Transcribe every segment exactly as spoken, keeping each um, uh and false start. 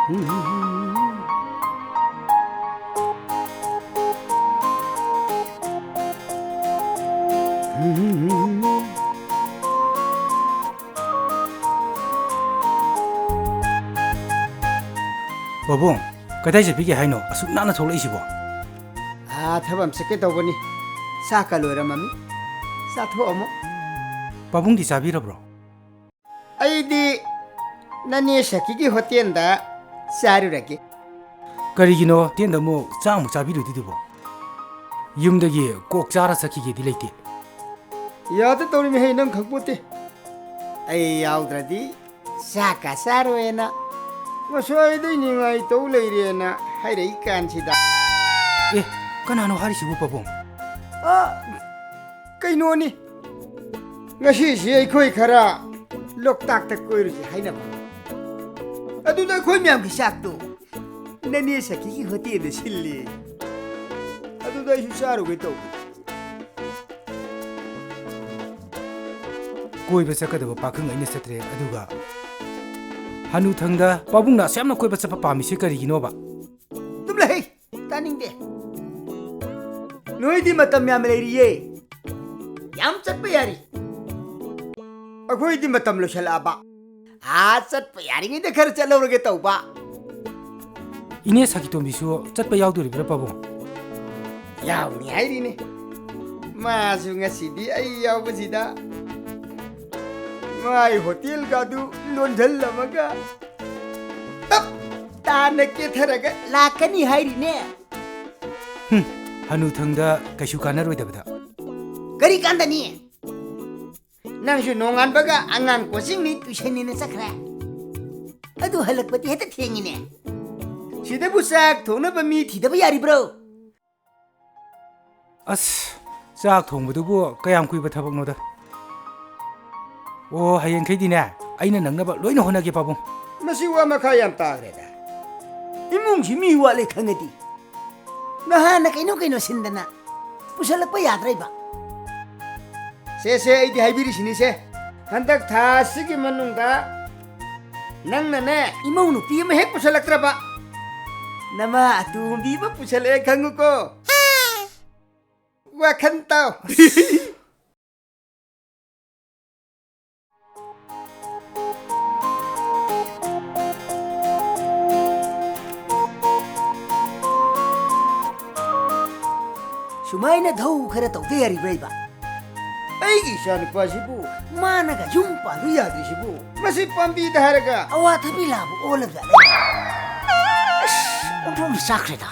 ꯄꯥꯕꯨꯡ, ꯀꯗꯥꯏ ꯆꯠꯄꯤꯒꯦ ꯍꯥꯏꯅꯣ ꯑꯁꯨꯛ ꯅꯥꯟꯅ ꯊꯣꯛꯂꯛꯏꯁꯤꯕꯣ? ꯑꯥ, ꯊꯕꯛ ꯑꯃ ꯆꯠꯀꯦ ꯇꯧꯕꯅꯤ꯫ ꯆꯥꯛꯀ ꯂꯣꯏꯔꯝꯃꯃꯤ꯫ ꯆꯥꯊꯣꯛꯑꯝꯃꯣ꯫ ꯄꯥꯕꯨꯡꯗꯤ ꯆꯥꯕꯤꯔꯕ꯭ꯔꯣ? ꯑꯩꯗꯤ ꯅꯅꯦ ꯁꯈꯤꯒꯤ ꯍꯣꯇꯦꯜꯗ ꯆꯥꯔꯨꯔꯒꯦ꯫ ꯀꯔꯤꯒꯤꯅꯣ ꯍꯣꯇꯦꯜꯗ ꯑꯃꯨꯛ ꯆꯥꯛ ꯑꯃꯨꯛ ꯆꯥꯕꯤꯔꯨꯗꯣꯏꯗꯨꯕꯣ? ꯌꯨꯝꯗꯒꯤ ꯀꯣꯛ ꯆꯥꯔ ꯆꯠꯈꯤꯒꯦꯗꯤ ꯂꯩꯇꯦ꯫ ꯌꯥꯗ ꯇꯧꯔꯤꯃꯤ ꯍꯩ, ꯅꯪ ꯈꯪꯄꯣꯠꯇꯦ꯫ ꯑꯩ ꯌꯥꯎꯗ꯭ꯔꯗꯤ ꯆꯥꯛꯀ ꯆꯥꯔꯣꯏꯅ ꯉꯁꯥꯏꯗꯩ ꯅꯤꯡꯉꯥꯏ ꯇꯧ ꯂꯩꯔꯦꯅ ꯍꯥꯏꯔꯛꯏ ꯀꯥꯟꯁꯤꯗ꯫ ꯑꯦ, ꯀꯅꯥꯅꯣ ꯍꯥꯏꯔꯤꯁꯤꯕꯨ ꯄꯥꯕꯨꯡ? ꯑ, ꯀꯩꯅꯣꯅꯤ, ꯉꯁꯤꯁꯤ ꯑꯩꯈꯣꯏ ꯈꯔ ꯂꯣꯛꯇꯥꯛꯇ ꯀꯣꯏꯔꯨꯁꯤ ꯍꯥꯏꯅꯕ꯫ ꯑꯗꯨꯗ ꯑꯩꯈꯣꯏ ꯃꯌꯥꯝꯒꯤ ꯆꯥꯛꯇꯣ ꯅꯅꯦ ꯁꯈꯤꯒꯤ ꯍꯣꯇꯦꯜꯗ ꯁꯤꯜꯂꯤ꯫ ꯑꯗꯨꯗ ꯑꯩꯁꯨ ꯆꯥꯔꯨꯒꯦ ꯇꯧꯕ꯫ ꯀꯣꯏꯕ ꯆꯠꯀꯗꯕ ꯄꯥꯈꯪ ꯑꯩꯅ ꯆꯠꯇ꯭ꯔꯦ, ꯑꯗꯨꯒ ꯍꯅꯨꯊꯪꯗ ꯄꯥꯕꯨꯡꯅ ꯑꯁꯨꯛ ꯌꯥꯝꯅ ꯀꯣꯏꯕ ꯆꯠꯄ ꯄꯥꯝꯃꯤꯁꯦ ꯀꯔꯤꯒꯤꯅꯣꯕ? ꯑꯗꯨꯝ ꯂꯩꯍꯩ, ꯇꯥꯅꯤꯡꯗꯦ꯫ ꯅꯣꯏꯗꯤ ꯃꯇꯝ ꯌꯥꯝ ꯂꯩꯔꯤꯌꯦ, ꯌꯥꯝ ꯆꯠꯄ ꯌꯥꯔꯤ꯫ ꯑꯩꯈꯣꯏꯗꯤ ꯃꯇꯝ ꯂꯣꯏꯁꯜꯂꯛꯑꯕ꯫ ꯑꯥ, ꯆꯠꯄ ꯌꯥꯔꯤꯉꯩꯗ ꯈꯔ ꯆꯠꯍꯧꯔꯒꯦ ꯇꯧꯕ꯫ ꯏꯅꯦ ꯁꯈꯤꯇꯣꯝꯕꯤꯁꯨ ꯆꯠꯄ ꯌꯥꯎꯗꯣꯔꯤꯕ꯭ꯔꯥ ꯄꯥꯕꯨꯡ? ꯌꯥꯎꯅꯤ ꯍꯥꯏꯔꯤꯅꯦ꯫ ꯃꯥꯁꯨ ꯉꯁꯤꯗꯤ ꯑꯩ ꯌꯥꯎꯕꯁꯤꯗ ꯃꯥꯏ ꯍꯣꯇꯦꯜꯒꯗꯨ ꯂꯣꯟꯁꯤꯜꯂꯝꯃꯒ ꯇꯞ ꯇꯥꯅ ꯀꯦꯊꯔꯒ ꯂꯥꯛꯀꯅꯤ ꯍꯥꯏꯔꯤꯅꯦ꯫ ꯍꯨꯝ, ꯍꯅꯨꯊꯪꯗ ꯀꯩꯁꯨ ꯀꯥꯟꯅꯔꯣꯏꯗꯕꯗ꯫ ꯀꯔꯤ ꯀꯥꯟꯗꯅꯤ? ꯅꯪꯁꯨ ꯅꯣꯡꯉꯥꯟꯕꯒ ꯑꯉꯥꯡ ꯀꯣꯆꯤꯡꯅꯤ ꯇꯨꯏꯁꯟꯅꯤꯅ ꯆꯠꯈ꯭ꯔꯦ꯫ ꯑꯗꯨ ꯍꯜꯂꯛꯄꯗꯤ ꯍꯦꯛꯇ ꯊꯦꯡꯉꯤꯅꯦ꯫ ꯁꯤꯗꯕꯨ ꯆꯥꯛ ꯊꯣꯡꯅꯕ ꯃꯤ ꯊꯤꯗꯕ ꯌꯥꯔꯤꯕ꯭ꯔꯣ? ꯑꯁ, ꯆꯥꯛ ꯊꯣꯡꯕꯗꯨꯕꯨ ꯀꯌꯥꯝ ꯀꯨꯏꯕ ꯊꯕꯛꯅꯣꯗ꯫ ꯑꯣ, ꯍꯌꯦꯡꯈꯩꯗꯤꯅꯦ, ꯑꯩꯅ ꯅꯪꯅꯕ ꯂꯣꯏꯅ ꯍꯣꯠꯅꯒꯦ ꯄꯥꯕꯨꯡ꯫ ꯃꯁꯤ ꯋꯥ ꯃꯈꯥ ꯌꯥꯝ ꯇꯥꯈ꯭ꯔꯦꯗ꯫ ꯏꯃꯨꯡꯁꯤ ꯃꯤ ꯋꯥꯠꯂꯦ ꯈꯪꯉꯗꯤ ꯅꯍꯥꯟꯅ ꯀꯩꯅꯣ ꯀꯩꯅꯣ ꯁꯤꯟꯗꯅ ꯄꯨꯁꯜꯂꯛꯄ ꯌꯥꯗ꯭ꯔꯩꯕ꯫ ꯁꯦ, ꯁꯦ, ꯑꯩꯗꯤ ꯍꯥꯏꯕꯤꯔꯤꯁꯤꯅꯤꯁꯦ, ꯍꯟꯗꯛ ꯊꯥ ꯑꯁꯤꯒꯤ ꯃꯅꯨꯡꯗ ꯅꯪꯅꯅꯦ, ꯏꯃꯧ ꯅꯨꯄꯤ ꯑꯃ ꯍꯦꯛ ꯄꯨꯁꯜꯂꯛꯇ꯭ꯔꯕ꯫ ꯅꯃꯥ ꯑꯇꯣꯝꯕꯤ ꯑꯃ ꯄꯨꯁꯜꯂꯛꯑꯦ ꯈꯪꯉꯨꯀꯣ꯫ ꯋꯥꯈꯟ ꯇꯥꯎ꯫ ꯁꯨꯃꯥꯏꯅ ꯙꯧ ꯈꯔ ꯇꯧꯗ ꯌꯥꯔꯤꯕ꯭ꯔꯥ ꯏꯕ? ꯑꯩꯒꯤ ꯏꯆꯥꯅꯨꯄꯥꯁꯤꯕꯨ ꯃꯥꯅꯒ ꯌꯨꯝ ꯄꯥꯜꯂꯨ ꯌꯥꯗ꯭ꯔꯤꯁꯤꯕꯨ? ꯃꯁꯤ ꯄꯥꯝꯕꯤꯗ ꯍꯥꯏꯔꯒ ꯑꯋꯥꯊꯕꯤ ꯂꯥꯕꯨ ꯑꯣꯜꯂꯕ ꯖꯥꯠꯂ? ꯑꯁ, ꯑꯣꯟꯊꯣꯛꯅ ꯆꯥꯈ꯭ꯔꯦꯗ꯫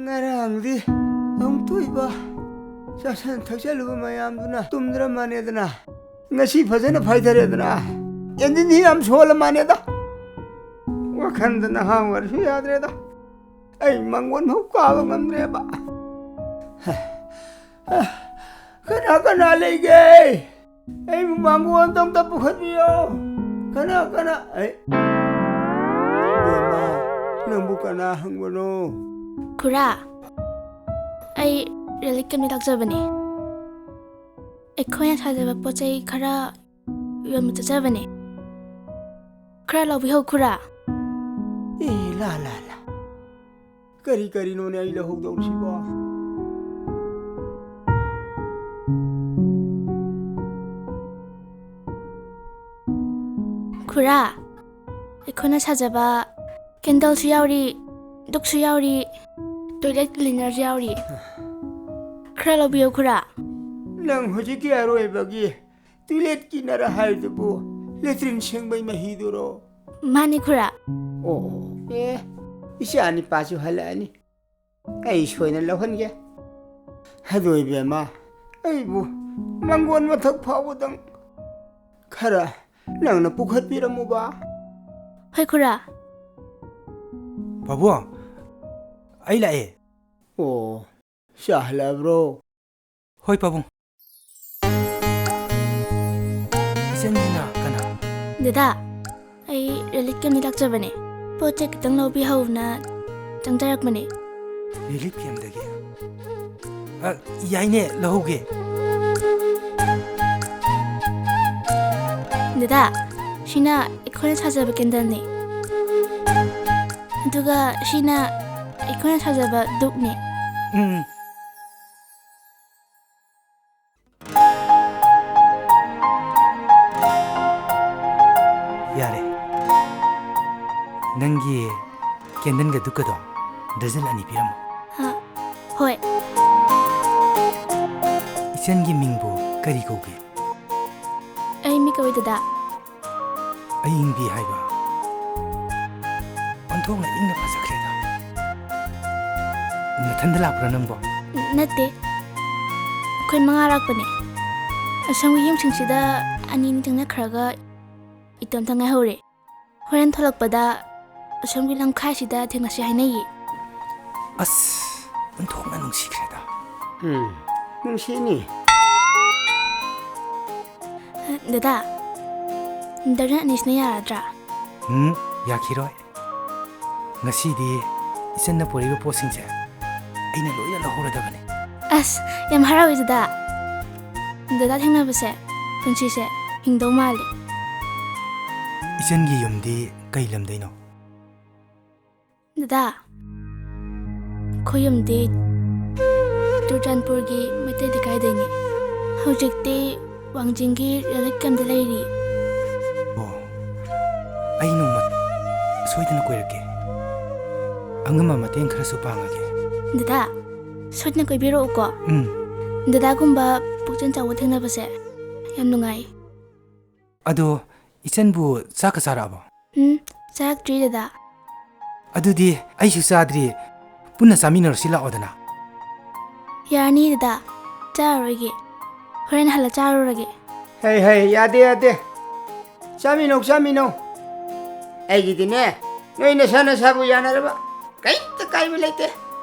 ꯉꯔꯥꯡꯗꯤ ꯑꯃꯨꯛ ꯊꯣꯛꯏꯕ ꯆꯥꯁꯟ ꯊꯛꯆꯜꯂꯨꯕ ꯃꯌꯥꯝꯗꯨꯅ ꯇꯨꯝꯗ꯭ꯔ ꯃꯥꯅꯦꯗꯅ, ꯉꯁꯤ ꯐꯖꯅ ꯐꯥꯏꯊꯔꯦꯗꯅ, ꯑꯦꯟꯖꯤꯟꯁꯤ ꯌꯥꯝ ꯁꯣꯜꯂ ꯃꯥꯅꯦꯗ꯫ ꯋꯥꯈꯟꯗ ꯅꯍꯥ ꯑꯣꯏꯔꯁꯨ ꯌꯥꯗ꯭ꯔꯦꯗ, ꯑꯩ ꯃꯪꯒꯣꯟ ꯐꯥꯎ ꯀꯥꯕ ꯉꯝꯗ꯭ꯔꯦꯕ꯫ ꯀꯅꯥ ꯀꯅꯥ ꯂꯩꯒꯦ? ꯑꯩꯕꯨ ꯃꯥꯡꯒꯣꯟꯗ ꯑꯝꯇ ꯄꯨꯈꯠꯄꯤꯌꯣ꯫ ꯀꯅꯥ ꯀꯅꯥ? ꯑꯩ, ꯏꯕꯦꯝꯃ, ꯅꯪꯕꯨ ꯀꯅꯥ ꯍꯪꯕꯅꯣ? ꯈꯨꯔꯥ, ꯑꯩ ꯔꯦꯂꯤꯛ ꯀꯦꯝꯗ ꯂꯥꯛꯆꯕꯅꯦ꯫ ꯑꯩꯈꯣꯏꯅ ꯁꯥꯖꯕ ꯄꯣꯠ ꯆꯩ ꯈꯔ ꯌꯣꯟꯕ ꯆꯠꯆꯕꯅꯦ꯫ ꯈꯔ ꯂꯧꯕꯤꯍꯧ ꯈꯨꯔꯥ꯫ ꯑꯦ, ꯂꯥ, ꯂꯥ, ꯂꯥ꯫ ꯀꯔꯤ ꯀꯔꯤꯅꯣꯅꯦ ꯑꯩ ꯂꯧꯍꯧꯗꯧꯔꯤꯁꯤꯕꯣ? ꯈꯨꯔꯥ, ꯑꯩꯈꯣꯏꯅ ꯁꯥꯖꯕ ꯀꯦꯟꯗꯜꯁꯨ ꯌꯥꯎꯔꯤ, ꯙꯨꯛꯁꯨ ꯌꯥꯎꯔꯤ, ꯇꯣꯏꯂꯦꯠ ꯀ꯭ꯂꯤꯅꯔꯁꯨ ꯌꯥꯎꯔꯤ꯫ ꯈꯔ ꯂꯧꯕꯤꯌꯨ ꯈꯨꯔꯥ꯫ ꯅꯪ ꯍꯧꯖꯤꯛꯀꯤ ꯑꯔꯣꯏꯕꯒꯤ ꯇꯣꯏꯂꯦꯠ ꯀ꯭ꯂꯤꯅꯔ ꯍꯥꯏꯗꯨꯕꯨ ꯂꯦꯇ꯭ꯔꯤꯟ ꯁꯦꯡꯕꯩ ꯃꯍꯤꯗꯨꯔꯣ? ꯃꯥꯅꯤ ꯈꯨꯔꯥ꯫ ꯑꯣ, ꯑꯦ, ꯏꯆꯥ ꯅꯤꯄꯥꯁꯨ ꯍꯜꯂꯛꯑꯅꯤ꯫ ꯑꯩ ꯁꯣꯏꯅ ꯂꯧꯍꯟꯒꯦ꯫ ꯑꯗꯣ ꯏꯕꯦꯝꯃ, ꯑꯩꯕꯨ ꯃꯪꯒꯣꯟ ꯃꯊꯛ ꯐꯥꯎꯕꯗꯪ ꯈꯔ ꯅꯪꯅ ꯄꯨꯈꯠꯄꯤꯔꯝꯃꯨꯕ꯫ ꯍꯣꯏ ꯈꯨꯔꯥ꯫ ꯄꯥꯕꯨꯡ, ꯑꯩ ꯂꯥꯛꯑꯦ꯫ ꯑꯣ, ꯆꯥ ꯍꯜꯂꯛꯑꯕ꯭ꯔꯣ? ꯍꯣꯏ ꯄꯥꯕꯨꯡ꯫ ꯏꯆꯟꯁꯤꯅ ꯀꯅꯥ? ꯗꯗꯥ, ꯑꯩ ꯔꯤꯂꯤꯐ ꯀꯦꯝꯗ ꯂꯥꯛꯆꯕꯅꯦ꯫ ꯄꯣꯠ ꯆꯩ ꯈꯤꯇꯪ ꯂꯧꯕꯤꯍꯧꯅ ꯆꯪꯖꯔꯛꯄꯅꯦ꯫ ꯔꯤꯂꯤꯐ ꯀꯦꯝꯗꯒꯤ? ꯑ, ꯌꯥꯏꯅꯦ, ꯂꯧꯍꯧꯒꯦ꯫ ꯗꯗꯥ, ꯁꯤꯅ ꯑꯩꯈꯣꯏꯅ ꯁꯥꯖꯕ ꯀꯦꯟꯗꯜꯅꯦ꯫ ꯑꯗꯨꯒ ꯁꯤꯅ ꯑꯩꯈꯣꯏꯅ ꯁꯥꯖꯕ ꯙꯨꯞꯅꯦ꯫ ꯎꯝ꯫ ꯌꯥꯔꯦ꯫ ꯅꯪꯒꯤ ꯀꯦꯟꯗꯜꯒ ꯙꯨꯞꯀꯗꯣ ꯗꯔꯖꯟ ꯑꯅꯤ ꯄꯤꯔꯝꯃꯣ꯫ ꯍꯥ? ꯍꯣꯏ꯫ ꯏꯆꯟꯒꯤ ꯃꯤꯡꯕꯨ ꯀꯔꯤ ꯀꯧꯒꯦ? ꯑꯩ ꯃꯤ ꯀꯧꯏ ꯗꯗꯥ꯫ ꯑꯏꯪꯕꯤ ꯍꯥꯏꯕ꯫ ꯑꯣꯟꯊꯣꯛꯅ ꯏꯪꯅ ꯐꯖꯈ꯭ꯔꯦꯗ꯫ ꯅꯊꯟꯗ ꯂꯥꯛꯄ꯭ꯔꯥ ꯅꯪꯕꯣ? ꯅꯠꯇꯦ꯫ ꯑꯩꯈꯣꯏ ꯃꯉꯥ ꯂꯥꯛꯄꯅꯦ꯫ ꯑꯁꯣꯝꯒꯤ ꯌꯨꯝꯁꯤꯡꯁꯤꯗ ꯑꯅꯤ ꯑꯅꯤ ꯆꯪꯅꯈ꯭ꯔꯒ ꯏꯇꯣꯝꯇ ꯉꯥꯏꯍꯧꯔꯦ꯫ ꯍꯣꯔꯦꯟ ꯊꯣꯛꯂꯛꯄꯗ ꯑꯁꯣꯝꯒꯤ ꯂꯝꯈꯥꯏꯁꯤꯗ ꯊꯦꯡꯅꯁꯤ ꯍꯥꯏꯅꯩꯌꯦ꯫ ꯑꯁ, ꯑꯣꯟꯊꯣꯛꯅ ꯅꯨꯡꯁꯤꯈ꯭ꯔꯦꯗ꯫ ꯎꯝ, ꯅꯨꯡꯁꯤꯅꯤ꯫ ꯗꯗꯥ, ꯗꯔꯖꯟ ꯑꯅꯤꯁꯤꯅ ꯌꯥꯔꯗ꯭ꯔꯥ? ꯎꯝ, ꯌꯥꯈꯤꯔꯣꯏ꯫ ꯉꯁꯤꯗꯤ ꯏꯆꯟꯅ ꯄꯨꯔꯛꯏꯕ ꯄꯣꯠꯁꯤꯡꯁꯦ ꯑꯩꯅ ꯂꯣꯏꯅ ꯂꯧꯍꯧꯔꯗꯕꯅꯤ꯫ ꯑꯁ, ꯌꯥꯝ ꯍꯔꯥꯎꯏ ꯗꯗꯥ꯫ ꯗꯗꯥ ꯊꯦꯡꯅꯕꯁꯦ ꯄꯨꯟꯁꯤꯁꯦ ꯍꯤꯡꯗꯧ ꯃꯥꯜꯂꯦ꯫ ꯏꯆꯟꯒꯤ ꯌꯨꯝꯗꯤ ꯀꯩ ꯂꯝꯗꯩꯅꯣ? ꯗꯗꯥ, ꯑꯩꯈꯣꯏ ꯌꯨꯝꯗꯤ ꯆꯨꯔꯆꯥꯟꯄꯨꯔꯒꯤ ꯃꯩꯇꯩ ꯂꯩꯀꯥꯏꯗꯩꯅꯤ꯫ ꯍꯧꯖꯤꯛꯇꯤ ꯋꯥꯡꯖꯤꯡꯒꯤ ꯔꯤꯂꯤꯐ ꯀꯦꯝꯗ ꯂꯩꯔꯤ꯫ ꯑꯣ, ꯑꯩ ꯅꯣꯡꯃ ꯁꯣꯏꯗꯅ ꯀꯣꯏꯔꯛꯀꯦ꯫ ꯑꯉꯝꯕ ꯃꯇꯦꯡ ꯈꯔꯁꯨ ꯄꯥꯡꯉꯒꯦ꯫ ꯗꯗꯥ, ꯁꯣꯏꯗꯅ ꯀꯣꯏꯕꯤꯔꯛꯎꯀꯣ꯫ ꯎꯝ꯫ ꯗꯗꯥꯒꯨꯝꯕ ꯄꯨꯛꯆꯦꯜ ꯆꯥꯎꯕ ꯊꯦꯡꯅꯕꯁꯦ ꯌꯥꯝ ꯅꯨꯡꯉꯥꯏ꯫ ꯑꯗꯣ, ꯏꯆꯟꯕꯨ ꯆꯥꯛꯀ ꯆꯥꯔꯛꯑꯕꯣ? ꯎꯝ, ꯆꯥꯔꯛꯇ꯭ꯔꯤ, ꯗꯗꯥ꯫ ꯑꯗꯨꯗꯤ ꯑꯩꯁꯨ ꯆꯥꯗ꯭ꯔꯤ꯫ ꯄꯨꯟꯅ ꯆꯥꯃꯤꯟꯅꯔꯨꯁꯤ ꯂꯥꯛꯑꯣꯗꯅ꯫ ꯌꯥꯔꯅꯤ, ꯗꯗꯥ꯫ ꯆꯥꯔꯔꯣꯏꯒꯦ꯫ ꯍꯣꯔꯦꯟ ꯍꯜꯂ ꯆꯥꯔꯨꯔꯒꯦ꯫ ꯍꯩ, ꯍꯩ, ꯌꯥꯗꯦ, ꯌꯥꯗꯦ꯫ ꯆꯥꯃꯤꯟꯅꯧ, ꯆꯥꯃꯤꯟꯅꯧ꯫ ꯑꯩꯒꯤꯗꯤꯅꯦ, ꯅꯣꯏ ꯅꯁꯥ ꯅꯁꯥꯕꯨ ꯌꯥꯅꯔꯕ ꯀꯩꯝꯇ ꯀꯥꯏꯕ ꯂꯩꯇꯦ꯫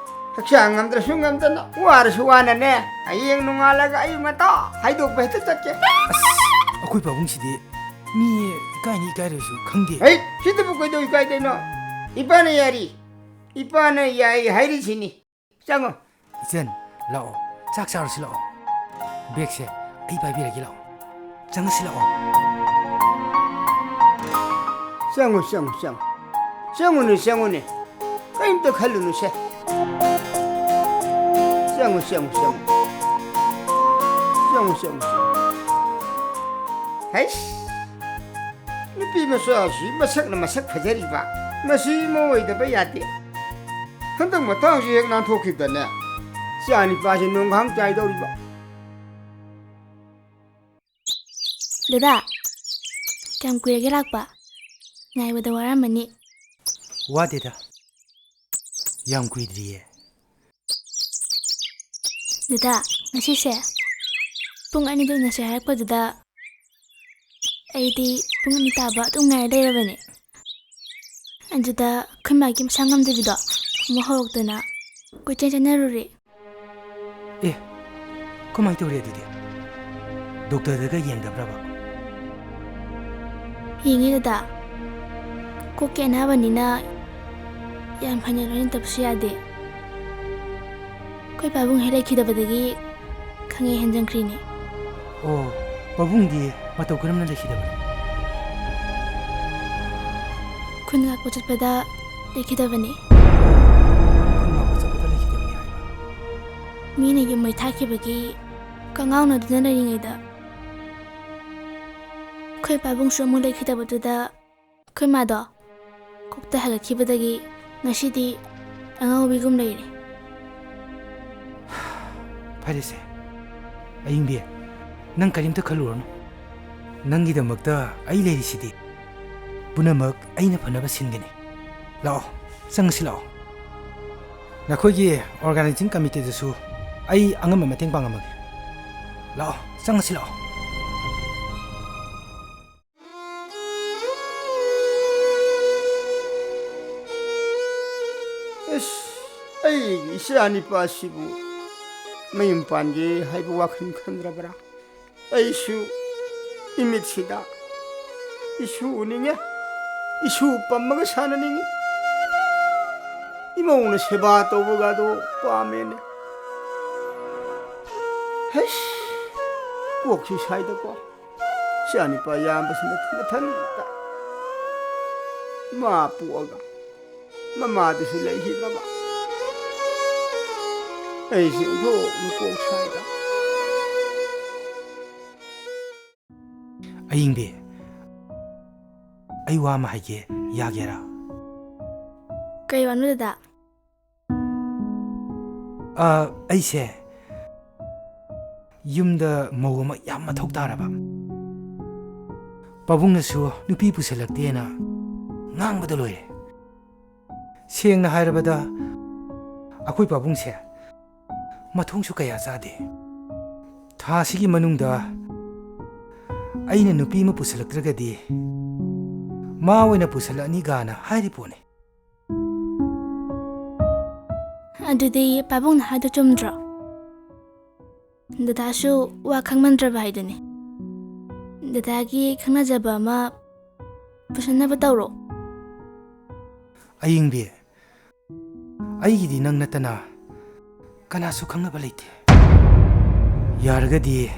ꯍꯛꯆꯥꯡ ꯉꯝꯗ꯭ꯔꯁꯨ ꯉꯝꯗꯅ, ꯋꯥꯔꯁꯨ ꯋꯥꯅꯅꯦ, ꯍꯌꯦꯡ ꯅꯣꯡꯉꯥꯜꯂꯒ ꯑꯌꯨꯛ ꯉꯟꯇꯥ ꯍꯥꯏꯗꯣꯛꯄ ꯍꯦꯛꯇ ꯆꯠꯀꯦ꯫ ꯑꯁ, ꯑꯩꯈꯣꯏ ꯄꯥꯕꯨꯡꯁꯤꯗꯤ ꯃꯤ ꯏꯀꯥꯏꯅꯤ ꯏꯀꯥꯏꯔꯣꯏꯁꯨ ꯈꯪꯗꯦ꯫ ꯍꯩ, ꯁꯤꯗꯕꯨ ꯀꯩꯗꯧ ꯏꯀꯥꯏꯗꯣꯏꯅꯣ? ꯏꯄꯥꯅ ꯌꯥꯔꯤ, ꯏꯄꯥꯅ ꯌꯥꯏ ꯍꯥꯏꯔꯤꯁꯤꯅꯤ꯫ ꯆꯪꯉꯣ꯫ ꯏꯆꯟ, ꯂꯥꯛꯑꯣ꯫ ꯆꯥꯛ ꯆꯥꯔꯨꯁꯤ ꯂꯥꯛꯑꯣ꯫ ꯕꯦꯒꯁꯦ ꯑꯩ ꯄꯥꯏꯕꯤꯔꯒꯦ ꯂꯥꯛꯑꯣ꯫ ꯆꯪꯉꯁꯤ ꯂꯥꯛꯑꯣ꯫ ꯆꯪꯉꯣ, ꯆꯪꯉꯣ, ꯆꯪꯉꯣ꯫ ꯆꯪꯉꯨꯅꯦ, ꯆꯪꯉꯨꯅꯦ꯫ ꯀꯔꯤꯝꯇ ꯈꯜꯂꯨꯅꯨꯁꯦ꯫ ꯆꯪꯉꯣ, ꯆꯪꯉꯣ, ꯆꯪꯉꯣ꯫ ꯆꯪꯉꯣ, ꯆꯪꯉꯣ, ꯆꯪꯉꯣ꯫ ꯍꯩꯁ! ꯅꯨꯄꯤ ꯃꯆꯥꯁꯤ ꯃꯁꯛꯅ ꯃꯁꯛ ꯐꯖꯔꯤꯕ꯫ ꯃꯁꯤ ꯏꯃꯧ ꯑꯣꯏꯗꯕ ꯌꯥꯗꯦ꯫ ꯍꯟꯗꯛ ꯃꯇꯥꯡꯁꯤ ꯍꯦꯛ ꯅꯥꯟꯊꯣꯛꯈꯤꯕꯗꯅꯦ, ꯏꯆꯥ ꯅꯤꯄꯥꯁꯤ ꯅꯣꯡꯈꯥꯡ ꯆꯥꯏꯗꯧꯔꯤꯕ꯫ ꯗꯗꯥ, ꯀꯌꯥꯝ ꯀꯨꯏꯔꯒꯦ ꯂꯥꯛꯄ? ꯉꯥꯏꯕꯗ ꯋꯥꯔꯝꯃꯅꯤ꯫ ꯋꯥꯗꯦꯗ, ꯌꯥꯝ ꯀꯨꯏꯗ꯭ꯔꯤꯌꯦ꯫ ꯗꯗꯥ, ꯉꯁꯤꯁꯦ ꯄꯨꯡ ꯑꯅꯤꯗ ꯎꯅꯁꯦ ꯍꯥꯏꯔꯛꯄꯗꯨꯗ ꯑꯩꯗꯤ ꯄꯨꯡ ꯑꯅꯤ ꯇꯥꯕ ꯑꯗꯨꯝ ꯉꯥꯏꯔ ꯂꯩꯔꯕꯅꯦ꯫ ꯑꯗꯨꯗ ꯑꯩꯈꯣꯏ ꯃꯥꯒꯤ ꯃꯁꯥ ꯉꯝꯗꯕꯤꯗꯣ ꯑꯃꯨꯛ ꯍꯧꯔꯛꯇꯅ ꯀꯣꯏꯆꯦꯟ ꯆꯦꯟꯅꯔꯨꯔꯦ꯫ ꯑꯦ, ꯀꯃꯥꯏ ꯇꯧꯔꯦ ꯑꯗꯨꯗꯤ? ꯗꯣꯛꯇꯔꯗꯒ ꯌꯦꯡꯗꯕ꯭ꯔꯕ? ꯌꯦꯡꯉꯦ ꯗꯗꯥ꯫ ꯀꯣꯛꯀꯤ ꯑꯅꯥꯕꯅꯤꯅ ꯌꯥꯝ ꯍꯦꯟꯅ ꯂꯣꯏꯅꯗꯕꯁꯨ ꯌꯥꯗꯦ꯫ ꯑꯩꯈꯣꯏ ꯄꯥꯕꯨꯡ ꯍꯦꯛ ꯂꯩꯈꯤꯗꯕꯗꯒꯤ ꯈꯪꯍꯦꯟ ꯍꯦꯟꯖꯟꯈ꯭ꯔꯤꯅꯦ꯫ ꯑꯣ, ꯄꯥꯕꯨꯡꯗꯤ ꯃꯇꯧ ꯀꯔꯝꯅ ꯂꯩꯈꯤꯗꯕꯅꯣ? ꯈꯨꯟ ꯉꯥꯛꯄ ꯆꯠꯄꯗ ꯂꯩꯈꯤꯗꯕꯅꯤ꯫ ꯈꯨꯟ ꯉꯥꯛꯄ ꯆꯠꯄꯗ ꯂꯩꯈꯤꯗꯕꯅꯤ ꯍꯥꯏꯕ? ꯃꯤꯅ ꯌꯨꯝ ꯃꯩ ꯊꯥꯈꯤꯕꯒꯤ ꯀꯉꯥꯎꯅꯗꯨꯅ ꯂꯩꯔꯤꯉꯩꯗ ꯑꯩꯈꯣꯏ ꯄꯥꯕꯨꯡꯁꯨ ꯑꯃꯨꯛ ꯂꯩꯈꯤꯗꯕꯗꯨꯗ ꯑꯩꯈꯣꯏ ꯃꯥꯗꯣ ꯀꯣꯛꯇ ꯍꯜꯂꯛꯈꯤꯕꯗꯒꯤ ꯉꯁꯤꯗꯤ ꯑꯉꯥꯎꯕꯤꯒꯨꯝ ꯂꯩꯔꯦ꯫ ꯐꯔꯦꯁꯦ, ꯑꯌꯤꯡꯕꯤ, ꯅꯪ ꯀꯔꯤꯝꯇ ꯈꯜꯂꯨꯔꯅꯨ꯫ ꯅꯪꯒꯤꯗꯃꯛꯇ ꯑꯩ ꯂꯩꯔꯤꯁꯤꯗꯤ꯫ ꯄꯨꯝꯅꯃꯛ ꯑꯩꯅ ꯐꯅꯕ ꯁꯤꯟꯒꯅꯤ꯫ ꯂꯥꯛꯑꯣ, ꯆꯪꯉꯁꯤ ꯂꯥꯛꯑꯣ꯫ ꯅꯈꯣꯏꯒꯤ organizing committeeꯗꯁꯨ ꯑꯩ ꯑꯉꯝꯕ ꯃꯇꯦꯡ ꯄꯥꯡꯉꯝꯃꯒꯦ꯫ ꯂꯥꯛꯑꯣ, ꯆꯪꯉꯁꯤ ꯂꯥꯛꯑꯣ꯫ ꯏꯁ, ꯑꯩꯒꯤ ꯏꯆꯥ ꯅꯤꯄꯥꯁꯤꯕꯨ ꯃꯌꯨꯝ ꯄꯥꯟꯒꯦ ꯍꯥꯏꯕ ꯋꯥꯈꯜ ꯈꯟꯗ꯭ꯔꯕ꯭ꯔꯥ? ꯑꯩꯁꯨ ꯏꯃꯤꯠꯁꯤꯗ ꯏꯁꯨ ꯎꯅꯤꯡꯉꯦ, ꯏꯁꯨ ꯄꯝꯃꯒ ꯁꯥꯟꯅꯅꯤꯡꯉꯤ꯫ ꯏꯃꯧꯅ ꯁꯦꯕꯥ ꯇꯧꯕꯒꯗꯣ ꯄꯥꯝꯃꯦꯅꯦ꯫ ꯍꯩꯁ, ꯀꯣꯛꯁꯤ ꯁꯥꯏꯗꯀꯣ꯫ ꯏꯆꯥꯅꯤꯄꯥ ꯌꯥꯝꯕꯁꯤꯅ ꯃꯊꯟꯇ ꯃꯥ ꯄꯣꯛꯑꯒ ꯃꯃꯥꯗꯨꯁꯨ ꯂꯩꯈꯤꯗ꯭ꯔꯕ꯫ ꯑꯩꯁꯦ ꯑꯣꯟꯊꯣꯛꯅ ꯀꯣꯛ ꯁꯥꯏꯗ꯫ ꯑꯌꯤꯡꯕꯤ, ꯑꯩ ꯋꯥ ꯑꯃ ꯍꯥꯏꯒꯦ, ꯌꯥꯒꯦꯔꯥ? ꯀꯩ ꯋꯥꯅꯣ ꯗꯗꯥ? ꯑ, ꯑꯩꯁꯦ ꯌꯨꯝꯗ ꯃꯧ ꯑꯃ ꯌꯥꯝ ꯃꯊꯧ ꯇꯥꯔꯕ꯫ ꯄꯥꯕꯨꯡꯅꯁꯨ ꯅꯨꯄꯤ ꯄꯨꯁꯜꯂꯛꯇꯦꯅ ꯉꯥꯡꯕꯗ ꯂꯣꯏꯔꯦ꯫ ꯁꯦꯡꯅ ꯍꯥꯏꯔꯕꯗ, ꯑꯩꯈꯣꯏ ꯄꯥꯕꯨꯡꯁꯦ ꯃꯊꯣꯡꯁꯨ ꯀꯌꯥ ꯆꯥꯗꯦ꯫ ꯊꯥ ꯑꯁꯤꯒꯤ ꯃꯅꯨꯡꯗ ꯑꯩꯅ ꯅꯨꯄꯤ ꯑꯃ ꯄꯨꯁꯜꯂꯛꯇ꯭ꯔꯒꯗꯤ ꯃꯥ ꯑꯣꯏꯅ ꯄꯨꯁꯜꯂꯛꯑꯅꯤ ꯒꯥꯅ ꯍꯥꯏꯔꯤ ꯄꯣꯠꯅꯤ꯫ ꯑꯗꯨꯗꯤ ꯄꯥꯕꯨꯡꯅ ꯍꯥꯏꯗꯣ ꯆꯨꯝꯗ꯭ꯔꯣ? ꯗꯗꯥꯁꯨ ꯋꯥ ꯈꯪꯃꯟꯗ꯭ꯔꯕ ꯍꯥꯏꯗꯨꯅꯤ꯫ ꯗꯗꯥꯒꯤ ꯈꯪꯅꯖꯕ ꯑꯃ ꯄꯨꯁꯟꯅꯕ ꯇꯧꯔꯣ꯫ ꯑꯌꯤꯡꯕꯤ, ꯑꯩꯒꯤꯗꯤ ꯅꯪ ꯅꯠꯇꯅ ꯀꯅꯥꯁꯨ ꯈꯪꯅꯕ ꯂꯩꯇꯦ꯫ ꯌꯥꯔꯒꯗꯤ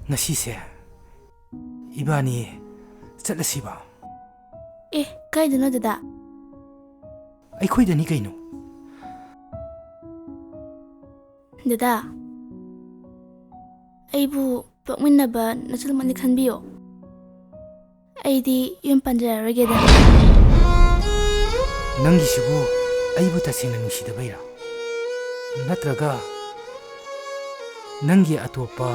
ꯉꯁꯤꯁꯦ ꯏꯕꯥꯅꯤ ꯆꯠꯂꯁꯤꯕ꯫ ꯑꯦ, ꯀꯥꯏꯗꯅꯣ ꯗꯗꯥ? ꯑꯩꯈꯣꯏꯗꯅꯤ ꯀꯩꯅꯣ꯫ ꯗꯗꯥ, ꯑꯩꯕꯨ ꯄꯣꯛꯃꯤꯟꯅꯕ ꯅꯆꯜꯃꯛꯅꯤ ꯈꯟꯕꯤꯌꯣ꯫ ꯑꯩꯗꯤ ꯌꯨꯝ ꯄꯥꯟꯖꯔꯔꯣꯏꯒꯦꯗ꯫ ꯅꯪꯒꯤꯁꯤꯕꯨ ꯑꯩꯕꯨ ꯇꯁꯦꯡꯅ ꯅꯨꯡꯁꯤꯗꯕꯩꯔꯥ? ꯅꯠꯇ꯭ꯔꯒ ꯅꯪꯒꯤ ꯑꯇꯣꯞꯄ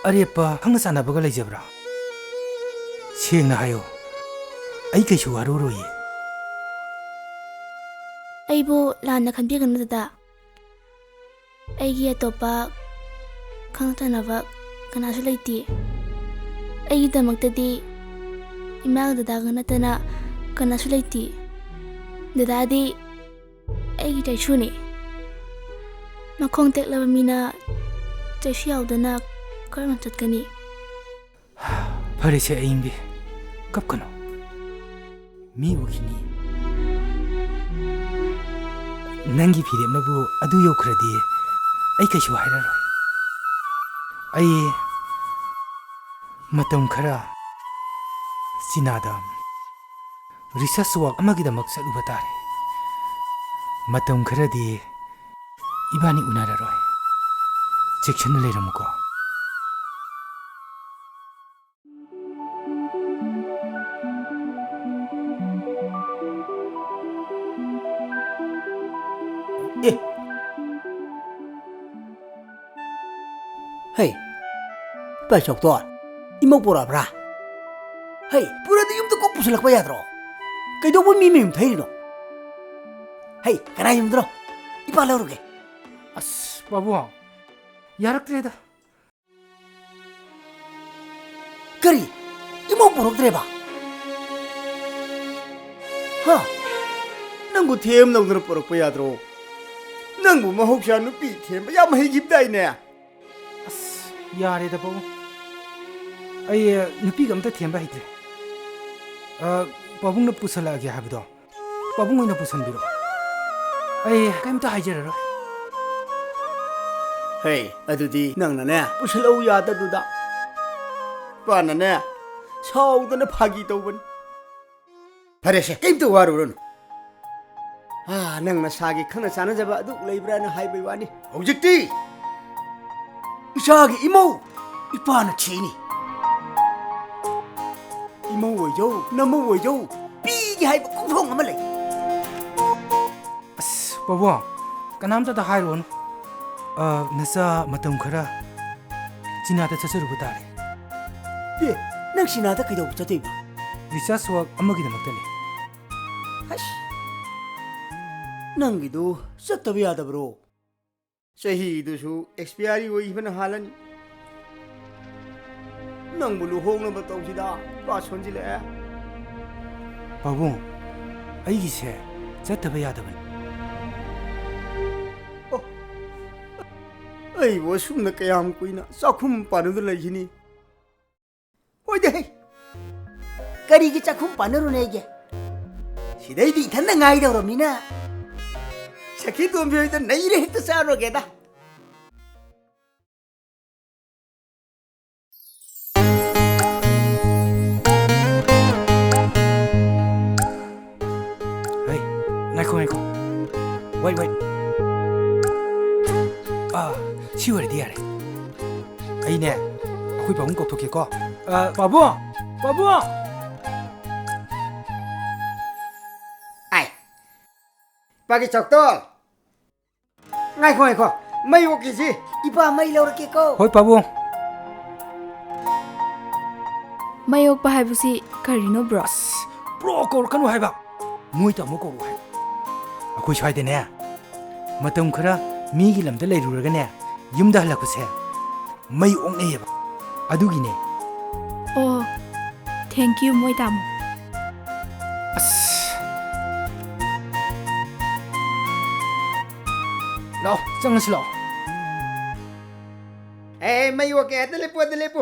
ꯑꯔꯦꯞꯄ ꯈꯪꯅ ꯆꯥꯟꯅꯕꯒ ꯂꯩꯖꯕ꯭ꯔꯥ? ꯁꯦꯡꯅ ꯍꯥꯏꯌꯣ, ꯑꯩ ꯀꯩꯁꯨ ꯋꯥꯔꯧꯔꯣꯏꯌꯦ꯫ ꯑꯩꯕꯨ ꯂꯥꯟꯅ ꯈꯟꯕꯤꯒꯅꯨ ꯗꯗꯥ꯫ ꯑꯩꯒꯤ ꯑꯇꯣꯞꯄ ꯈꯪꯅ ꯆꯥꯟꯅꯕ ꯀꯅꯥꯁꯨ ꯂꯩꯇꯦ꯫ ꯑꯩꯒꯤꯗꯃꯛꯇꯗꯤ ꯏꯃꯥꯒ ꯗꯗꯥꯒ ꯅꯠꯇꯅ ꯀꯅꯥꯁꯨ ꯂꯩꯇꯦ꯫ ꯗꯗꯥꯗꯤ ꯑꯩꯒꯤ ꯆꯩꯁꯨꯅꯤ꯫ ꯃꯈꯣꯡ ꯇꯦꯛꯂꯕ ꯃꯤꯅ ꯆꯩꯁꯨ ꯌꯥꯎꯗꯅ ꯀꯔꯝꯅ ꯆꯠꯀꯅꯤ? ꯐꯔꯦꯁꯦ ꯑꯏꯪꯕꯤ, ꯀꯞꯀꯅꯨ꯫ ꯃꯤ ꯎꯈꯤꯅꯤ꯫ ꯅꯪꯒꯤ ꯐꯤꯔꯦꯞꯅꯕꯨ ꯑꯗꯨ ꯌꯧꯈ꯭ꯔꯗꯤ ꯑꯩ ꯀꯩꯁꯨ ꯍꯥꯏꯔꯔꯣꯏ꯫ ꯑꯩ ꯃꯇꯝ ꯈꯔ ꯆꯤꯅꯥꯗ research work ꯑꯃꯒꯤꯗꯃꯛ ꯆꯠꯂꯨꯕ ꯇꯥꯔꯦ꯫ ꯃꯇꯝ ꯈꯔꯗꯤ ꯏꯕꯥꯅꯤ ꯎꯅꯔꯔꯣꯏ꯫ ꯆꯦꯛꯁꯤꯟꯅ ꯂꯩꯔꯝꯃꯨꯀꯣ꯫ ꯑꯦ꯫ ꯍꯩ, ꯄꯥꯏꯆꯧꯇꯣ, ꯏꯃꯧ ꯄꯨꯔꯛꯑꯕ꯭ꯔꯥ? ꯍꯩ, ꯄꯨꯔꯗꯤ ꯌꯨꯝꯗ ꯀꯣꯛ ꯄꯨꯁꯤꯜꯂꯛꯄ ꯌꯥꯗ꯭ꯔꯣ? ꯀꯩꯗꯧꯕ ꯃꯤ ꯃꯌꯨꯝ ꯊꯩꯔꯤꯅꯣ? ꯍꯩ, ꯀꯅꯥ ꯌꯨꯝꯗꯅꯣ? ꯏꯄꯥ ꯂꯧꯔꯨꯒꯦ꯫ ꯑꯁ, ꯄꯥꯕꯨꯡ, ꯌꯥꯔꯛꯇ꯭ꯔꯦꯗ꯫ ꯀꯔꯤ? ꯏꯃꯧ ꯄꯨꯔꯛꯇ꯭ꯔꯦꯕ? ꯍꯥ? ꯅꯪꯕꯨ ꯊꯦꯝ ꯂꯧꯗꯅ ꯄꯨꯔꯛꯄ ꯌꯥꯗ꯭ꯔꯣ? ꯅꯪꯕꯨ ꯃꯍꯧꯁꯥ ꯅꯨꯄꯤ ꯊꯦꯝꯕ ꯌꯥꯝ ꯍꯩꯈꯤꯕꯗꯥꯏꯅꯦ? ꯑꯁ, ꯌꯥꯔꯦꯗ, ꯄꯥꯕꯨꯡ꯫ ꯑꯩ, ꯑ, ꯅꯨꯄꯤꯒ ꯑꯝꯇ ꯊꯦꯝꯕ ꯍꯩꯇ꯭ꯔꯦ꯫ ꯑ, ꯄꯥꯕꯨꯡꯅ ꯄꯨꯁꯜꯂꯛꯑꯒꯦ ꯍꯥꯏꯕꯗꯣ, ꯄꯥꯕꯨꯡ ꯑꯣꯏꯅ ꯄꯨꯁꯟꯕꯤꯔꯣ꯫ ꯑꯩ ꯀꯩꯝꯇ ꯍꯥꯏꯖꯔꯔꯣꯏ꯫ ꯍꯦ, ꯑꯗꯨꯗꯤ ꯅꯪꯅꯅꯦ, ꯄꯨꯁꯜꯂꯛꯎ ꯌꯥꯗꯗꯨꯗ꯫ ꯄꯥꯅꯅꯦ, ꯁꯥꯎꯗꯅ ꯐꯥꯒꯤ ꯇꯧꯕꯅꯤ꯫ ꯐꯔꯦꯁꯦ, ꯀꯩꯝꯇ ꯋꯥꯔꯨꯔꯅꯨ꯫ ꯑꯥ, ꯅꯪ ꯅꯁꯥꯒꯤ ꯈꯪꯅ ꯆꯥꯟꯅꯖꯕ ꯑꯗꯨ ꯂꯩꯕ꯭ꯔꯥꯅ ꯍꯥꯏꯕꯩ ꯋꯥꯅꯤ꯫ ꯍꯧꯖꯤꯛꯇꯤ ꯏꯆꯥꯒꯤ ꯏꯃꯧ ꯏꯄꯥꯅ ꯊꯤꯅꯤ꯫ ꯏꯃꯧ ꯑꯣꯏꯖꯧ, ꯅꯃꯧ ꯑꯣꯏꯖꯧ, ꯄꯤꯒꯦ ꯍꯥꯏꯕ ꯀꯣꯛꯊꯣꯡ ꯑꯃ ꯂꯩ꯫ ꯑꯁ, ꯄꯥꯕꯨꯡ, ꯀꯅꯥꯝꯇꯗ ꯍꯥꯏꯔꯨꯔꯅꯨ꯫ ꯑ, ꯅꯆꯥ ꯃꯇꯝ ꯈꯔ ꯆꯤꯅꯥꯗ ꯆꯠꯆꯔꯨꯕ ꯇꯥꯔꯦ꯫ ꯑꯦ, ꯅꯪ ꯆꯤꯅꯥꯗ ꯀꯩꯗꯧꯕ ꯆꯠꯇꯣꯏꯕ? Research work ꯑꯃꯒꯤꯗꯃꯛꯇꯅꯤ꯫ ꯑꯁ, ꯅꯪꯒꯤꯗꯨ ꯆꯠꯇꯕ ꯌꯥꯗꯕ꯭ꯔꯣ? ꯆꯍꯤꯗꯨꯁꯨ expiry ꯑꯣꯏꯈꯤꯕꯅ ꯍꯥꯜꯂꯅꯤ꯫ ꯅꯪꯕꯨ ꯂꯨꯍꯣꯡꯅꯕ ꯇꯧꯁꯤꯗ, ꯄꯥ ꯁꯣꯟꯖꯤꯜꯂꯛꯑꯦ꯫ ꯄꯥꯕꯨꯡ, ꯑꯩꯒꯤꯁꯦ ꯆꯠꯇꯕ ꯌꯥꯗꯕꯅꯤ꯫ ꯑꯣ, ꯑꯩꯕꯨ ꯑꯁꯨꯝꯅ ꯀꯌꯥꯝ ꯀꯨꯏꯅ ꯆꯥꯛꯈꯨꯝ ꯄꯥꯟꯅꯗꯨꯅ ꯂꯩꯈꯤꯅꯤ? ꯍꯣꯏꯗꯦ ꯍꯦ꯫ ꯀꯔꯤꯒꯤ ꯆꯥꯛꯈꯨꯝ ꯄꯥꯟꯅꯔꯨꯅꯦꯒꯦ? ꯁꯤꯗꯩꯗꯤ ꯏꯊꯟꯗ ꯉꯥꯏꯗꯧꯔꯕꯅꯤꯅ ꯁꯈꯤ ꯇꯣꯝꯕꯤ ꯍꯣꯏꯗ ꯅꯩꯔꯦ ꯍꯦꯛꯇ ꯆꯥꯔꯨꯔꯒꯦꯗ꯫ ꯍꯩ, ꯉꯥꯏꯈꯣ, ꯉꯥꯏꯈꯣ꯫ Wait, wait. ꯑꯥ, ꯁꯤ ꯑꯣꯏꯔꯗꯤ ꯌꯥꯔꯦ꯫ ꯑꯩꯅꯦ, ꯑꯩꯈꯣꯏ ꯄꯥꯕꯨꯡ ꯀꯧꯊꯣꯛꯀꯦꯀꯣ꯫ ꯑꯥ, ꯄꯥꯕꯨꯡ! ꯄꯥꯕꯨꯡ! ꯑꯥꯏ, ꯄꯥꯒꯤ ꯆꯥꯎꯇꯣꯜ! ꯉꯥꯏꯈꯣ, ꯉꯥꯏꯈꯣ꯫ ꯃꯩ ꯑꯣꯛꯀꯤꯁꯤ꯫ ꯏꯄꯥ, ꯃꯩ ꯂꯧꯔꯛꯀꯦꯀꯣ꯫ ꯍꯣꯏ, ꯄꯥꯕꯨꯡ꯫ ꯃꯩ ꯑꯣꯛꯄ ꯍꯥꯏꯕꯁꯤ ꯀꯔꯤꯅꯣ, ꯕ꯭ꯔꯣ? ꯑꯁ, ꯕ꯭ꯔꯣ ꯀꯧꯔꯛꯀꯅꯨ ꯍꯥꯏꯕ꯫ ꯃꯣꯏ ꯇꯥꯃꯣ ꯀꯧꯔꯛꯑꯣ ꯍꯥꯏꯕ꯫ ꯑꯩꯈꯣꯏ ꯁ꯭ꯋꯥꯏꯗꯅꯦ, ꯃꯇꯝ ꯈꯔ ꯃꯤꯒꯤ ꯂꯝꯗ ꯂꯩꯔꯨꯔꯒꯅꯦ, ꯌꯨꯝꯗ ꯍꯜꯂꯛꯄꯁꯦ ꯃꯩ ꯑꯣꯛꯅꯩꯌꯦꯕ꯫ ꯑꯗꯨꯒꯤꯅꯦ꯫ ꯑꯣ, thank you, ꯃꯣꯏ ꯇꯥꯃꯣ꯫ ꯑꯁ꯫ ꯂꯥꯛꯑꯣ, ꯆꯪꯉꯁꯤ ꯂꯥꯛꯑꯣ꯫ ꯑꯦ, ꯃꯩ ꯑꯣꯛꯀꯦ, ꯑꯗ ꯂꯦꯞꯄꯨ, ꯑꯗ ꯂꯦꯞꯄꯨ꯫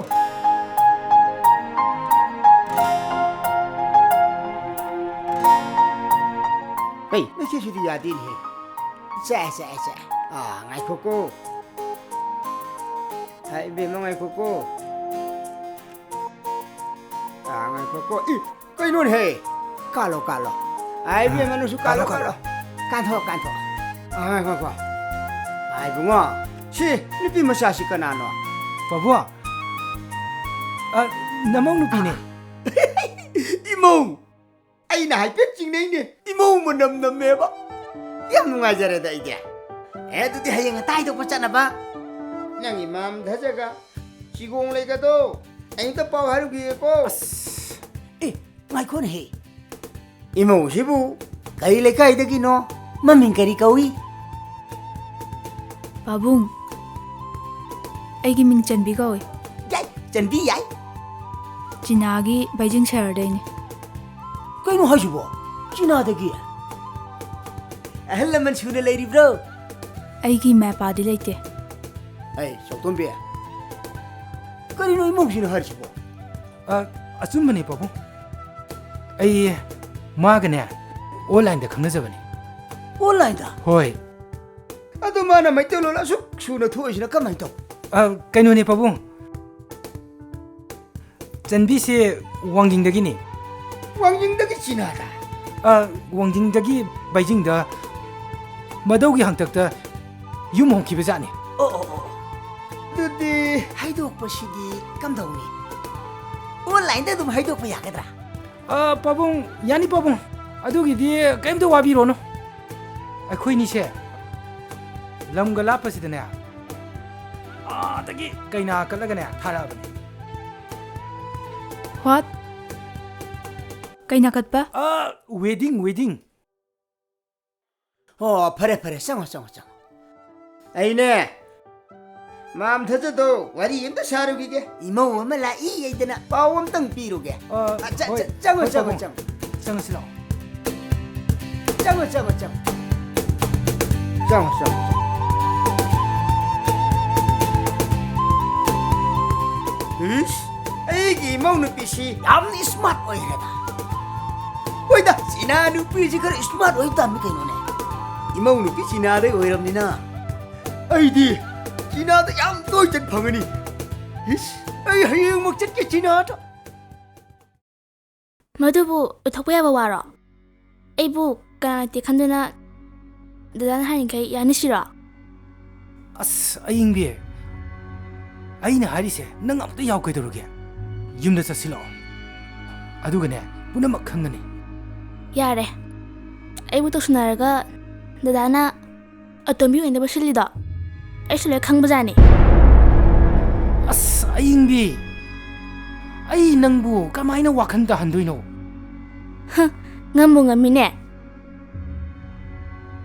ꯀꯩ, ꯃꯁꯤꯁꯤꯗꯤ ꯌꯥꯗꯦꯅꯦꯍꯦ꯫ ꯁꯦ, ꯁꯦ, ꯁꯦ꯫ ꯑꯥ, ꯉꯥꯏꯈꯣꯀꯣ꯫ ꯑꯥ, ꯏꯕꯦꯝꯃ, ꯉꯥꯏꯈꯣꯀꯣ꯫ ꯑꯥ, ꯉꯥꯏꯈꯣꯀꯣ꯫ ꯏ, ꯀꯩꯅꯣꯅꯦꯍꯦ? ꯀꯥꯜꯂꯣ, ꯀꯥꯜꯂꯣ꯫ ꯑꯥ, ꯏꯕꯦꯝꯃ, ꯅꯪꯁꯨ ꯀꯥꯜꯂꯣ, ꯀꯥꯜꯂꯣ, ꯀꯥꯜꯂꯣ꯫ ꯀꯥꯟꯊꯣꯛ, ꯀꯥꯟꯊꯣꯛ꯫ ꯑꯥ, ꯉꯥꯏꯈꯣꯀꯣ꯫ ꯑꯥ, ꯏꯕꯨꯡꯉꯣ, ꯁꯤ ꯅꯨꯄꯤ ꯃꯆꯥꯁꯤ ꯀꯅꯥꯅꯣ? ꯄꯥꯕꯨꯡ, ꯑ, ꯅꯃꯧ ꯅꯨꯄꯤꯅꯦ꯫ ꯏꯃꯧ! ꯑꯩꯅ ꯍꯥꯏꯐꯦꯠ ꯆꯤꯡꯅꯩꯅꯦ, ꯏꯃꯧ ꯃꯅꯝ ꯅꯝꯃꯦꯕ꯫ ꯌꯥꯝ ꯅꯨꯡꯉꯥꯏꯖꯔꯦꯗ ꯑꯩꯗꯤ꯫ ꯑꯦ, ꯑꯗꯨꯗꯤ ꯍꯌꯦꯡ ꯉꯟꯇꯥ ꯍꯥꯏꯗꯣꯛꯄ ꯆꯠꯅꯕ꯫ ꯅꯪ ꯏꯃꯥꯝ ꯙꯖꯒ ꯆꯤꯒꯣꯡ ꯂꯩꯒꯗꯣ ꯑꯩ ꯑꯝꯇ ꯄꯥꯎ ꯍꯥꯏꯔꯨꯈꯤꯒꯦꯀꯣ꯫ ꯑꯁ, ꯑꯦ, ꯉꯥꯏꯈꯣꯅꯦꯍꯦ꯫ ꯏꯃꯧꯁꯤꯕꯨ ꯀꯔꯤ ꯂꯩꯀꯥꯏꯗꯒꯤꯅꯣ? ꯃꯃꯤꯡ ꯀꯔꯤ ꯀꯧꯏ? ꯄꯥꯕꯨꯡ, ꯑꯩꯒꯤ ꯃꯤꯡ ꯆꯟꯕꯤ ꯀꯧꯏ꯫ ꯌꯥꯏ, ꯆꯟꯕꯤ ꯌꯥꯏ꯫ ꯆꯤꯅꯥꯒꯤ ꯕꯩꯖꯤꯡ ꯁꯍꯔꯗꯩꯅꯤ꯫ ꯀꯩꯅꯣ ꯍꯥꯏꯁꯤꯕꯣ? ꯆꯤꯅꯥꯗꯒꯤ? ꯑꯍꯜ ꯂꯃꯟ ꯁꯨꯅ ꯂꯩꯔꯤꯕ꯭ꯔꯣ? ꯑꯩꯒꯤ ꯏꯃꯥ ꯏꯄꯥꯗꯤ ꯂꯩꯇꯦ꯫ ꯑꯩ, ꯆꯥꯎꯇꯣꯝꯕꯤ, ꯀꯔꯤꯅꯣ ꯏꯃꯧꯁꯤꯅ ꯍꯥꯏꯔꯤꯁꯤꯕꯣ? ꯑ, ꯑꯆꯨꯝꯕꯅꯤ, ꯄꯥꯕꯨꯡ꯫ ꯑꯩ ꯃꯥꯒꯅꯦ, online-ꯗ ꯈꯪꯅꯖꯕꯅꯤ꯫ Online-ꯗ? ꯍꯣꯏ꯫ ꯑꯗꯣ ꯃꯥꯅ ꯃꯩꯇꯩꯂꯣꯟ ꯑꯁꯨꯛ ꯁꯨꯅ ꯊꯣꯛꯏꯁꯤꯅ ꯀꯃꯥꯏꯅ ꯇꯧ? ꯑ, ꯀꯩꯅꯣꯅꯦ, ꯄꯥꯕꯨꯡ꯫ ꯆꯟꯕꯤꯁꯦ ꯋꯥꯡꯖꯤꯡꯗꯒꯤꯅꯤ꯫ ꯋꯥꯡꯖꯤꯡꯗꯒꯤ ꯆꯤꯅꯥꯗ? ꯑ, ꯋꯥꯡꯖꯤꯡꯗꯒꯤ ꯕꯩꯖꯤꯡꯗ ꯃꯙꯧꯒꯤ ꯍꯥꯛꯇꯛꯇ ꯌꯨꯝ ꯍꯣꯡꯈꯤꯕ ꯖꯥꯠꯅꯤ꯫ ꯑꯣ, ꯑꯣ, ꯑꯣ꯫ ꯑꯗꯨꯗꯤ ꯍꯥꯏꯗꯣꯛꯄꯁꯤꯗꯤ ꯀꯝꯗꯧꯅꯤ? Online-ꯗ ꯑꯗꯨꯝ ꯍꯥꯏꯗꯣꯛꯄ ꯌꯥꯒꯗ꯭ꯔꯥ? ꯑ, ꯄꯥꯕꯨꯡ, ꯌꯥꯅꯤ ꯄꯥꯕꯨꯡ꯫ ꯑꯗꯨꯒꯤꯗꯤ ꯀꯩꯝꯇ ꯋꯥꯕꯤꯔꯣꯅꯨ꯫ ꯑꯩꯈꯣꯏꯅꯤꯁꯦ ꯂꯝꯒ ꯂꯥꯞꯄꯁꯤꯗꯅꯦ, ꯑꯥꯗꯒꯤ ꯀꯩꯅꯥ ꯀꯠꯂꯒꯅꯦ ꯊꯥꯔꯛꯑꯕꯅꯤ꯫ What? ꯀꯩꯅꯥ ꯀꯠꯄ? ꯑ, wedding, wedding꯫ ꯑꯣ, ꯐꯔꯦ, ꯐꯔꯦ, ꯆꯪꯉꯣ, ꯆꯪꯉꯣ, ꯆꯪꯉꯣ꯫ ꯑꯩꯅꯦ, ꯃꯥꯝ ꯊꯥꯖꯗꯣ ꯋꯥꯔꯤ ꯑꯝꯇ ꯁꯥꯔꯨꯈꯤꯒꯦ꯫ ꯏꯃꯧ ꯑꯃ ꯂꯥꯛꯏ ꯍꯥꯏꯗꯅ ꯄꯥꯎ ꯑꯝꯇꯪ ꯄꯤꯔꯨꯒꯦ꯫ ꯑ, ꯑ, ꯆ-, ꯍꯣꯏ, ꯆ-, ꯆꯪꯉꯣ, ꯍꯣꯏ, ꯆꯪꯉꯣ, ꯄꯥꯕꯨꯡ꯫ ꯆꯪꯉꯣ꯫ ꯆꯪꯉꯁꯤ ꯂꯥꯛꯑꯣ꯫ ꯆꯪꯉꯣ, ꯆꯪꯉꯣ, ꯆꯪꯉꯣ꯫ ꯆꯪꯉꯣ, ꯆꯪꯉꯣ, ꯆꯪꯉꯣ꯫ ꯏꯁ, ꯑꯩꯒꯤ ꯏꯃꯧ ꯅꯨꯄꯤꯁꯤ ꯌꯥꯝꯅ smart ꯑꯣꯏꯈ꯭ꯔꯦꯗ꯫ ꯍꯣꯏꯗ, ꯆꯤꯅꯥ ꯅꯨꯄꯤꯁꯤ ꯈꯔ smart ꯑꯣꯏꯕ ꯇꯥꯕꯅꯤ ꯀꯩꯅꯣꯅꯦ꯫ ꯏꯃꯧ ꯅꯨꯄꯤ ꯆꯤꯅꯥꯗꯩ ꯑꯣꯏꯔꯕꯅꯤꯅ ꯑꯩꯗꯤ ꯆꯤꯅꯥꯗ ꯌꯥꯝ ꯇꯣꯏ ꯆꯠ ꯐꯪꯒꯅꯤ꯫ ꯏꯁ, ꯑꯩ ꯍꯌꯦꯡꯃꯛ ꯆꯠꯀꯦ ꯆꯤꯅꯥꯗ꯫ ꯃꯗꯨꯕꯨ ꯑꯣꯏꯊꯣꯛꯄ ꯌꯥꯕ ꯋꯥꯔꯣ? ꯑꯩꯕꯨ ꯀꯅꯥ ꯂꯩꯇꯦ ꯈꯟꯗꯨꯅ ꯗꯗꯥꯅ ꯍꯥꯏꯔꯤꯈꯩ ꯌꯥꯅꯤꯁꯤꯔꯣ? ꯑꯁ, ꯑꯌꯤꯡꯕꯤ, ꯑꯩꯅ ꯍꯥꯏꯔꯤꯁꯦ ꯅꯪ ꯑꯝꯇ ꯌꯥꯎ ꯀꯩꯗꯧꯔꯒꯦ? ꯌꯨꯝꯗ ꯆꯠꯁꯤꯜꯂꯛꯑꯣ꯫ ꯑꯗꯨꯒꯅꯦ, ꯄꯨꯝꯅꯃꯛ ꯈꯪꯒꯅꯤ꯫ ꯌꯥꯔꯦ꯫ ꯑꯩꯕꯨ ꯇꯧꯁꯤꯟꯅꯔꯒ ꯗꯗꯥꯅ ꯑꯇꯣꯝꯕꯤ ꯑꯣꯏꯅꯕ ꯁꯤꯜꯂꯤꯗꯣ ꯑꯩꯁꯨ ꯂꯣꯏ ꯈꯪꯕꯖꯥꯠꯅꯤ꯫ ꯑꯁ, ꯑꯌꯤꯡꯕꯤ, ꯑꯩ ꯅꯪꯕꯨ ꯀꯃꯥꯏꯅ ꯋꯥꯈꯜ ꯇꯥꯍꯟꯗꯣꯏꯅꯣ? ꯍ, ꯉꯝꯕꯨ ꯉꯝꯃꯤꯅꯦ꯫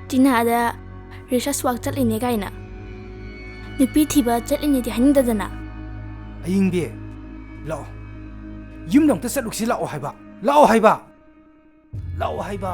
ꯆꯤꯅꯥꯗ research work ꯆꯠꯂꯤꯅꯦ ꯀꯥꯏꯅ꯫ ꯅꯨꯄꯤ ꯊꯤꯕ ꯆꯠꯂꯤꯅꯦꯗꯤ ꯍꯥꯏꯅꯤꯡꯗꯗꯅ꯫ ꯑꯌꯤꯡꯕꯤ, ꯂꯥꯛꯑꯣ꯫ ꯌꯨꯝꯗ ꯑꯝꯇ ꯆꯠꯂꯨꯁꯤ ꯂꯥꯛꯑꯣ ꯍꯥꯏꯕ꯫ ꯂꯥꯛꯑꯣ ꯍꯥꯏꯕ꯫ ꯂꯥꯛꯑꯣ ꯍꯥꯏꯕ꯫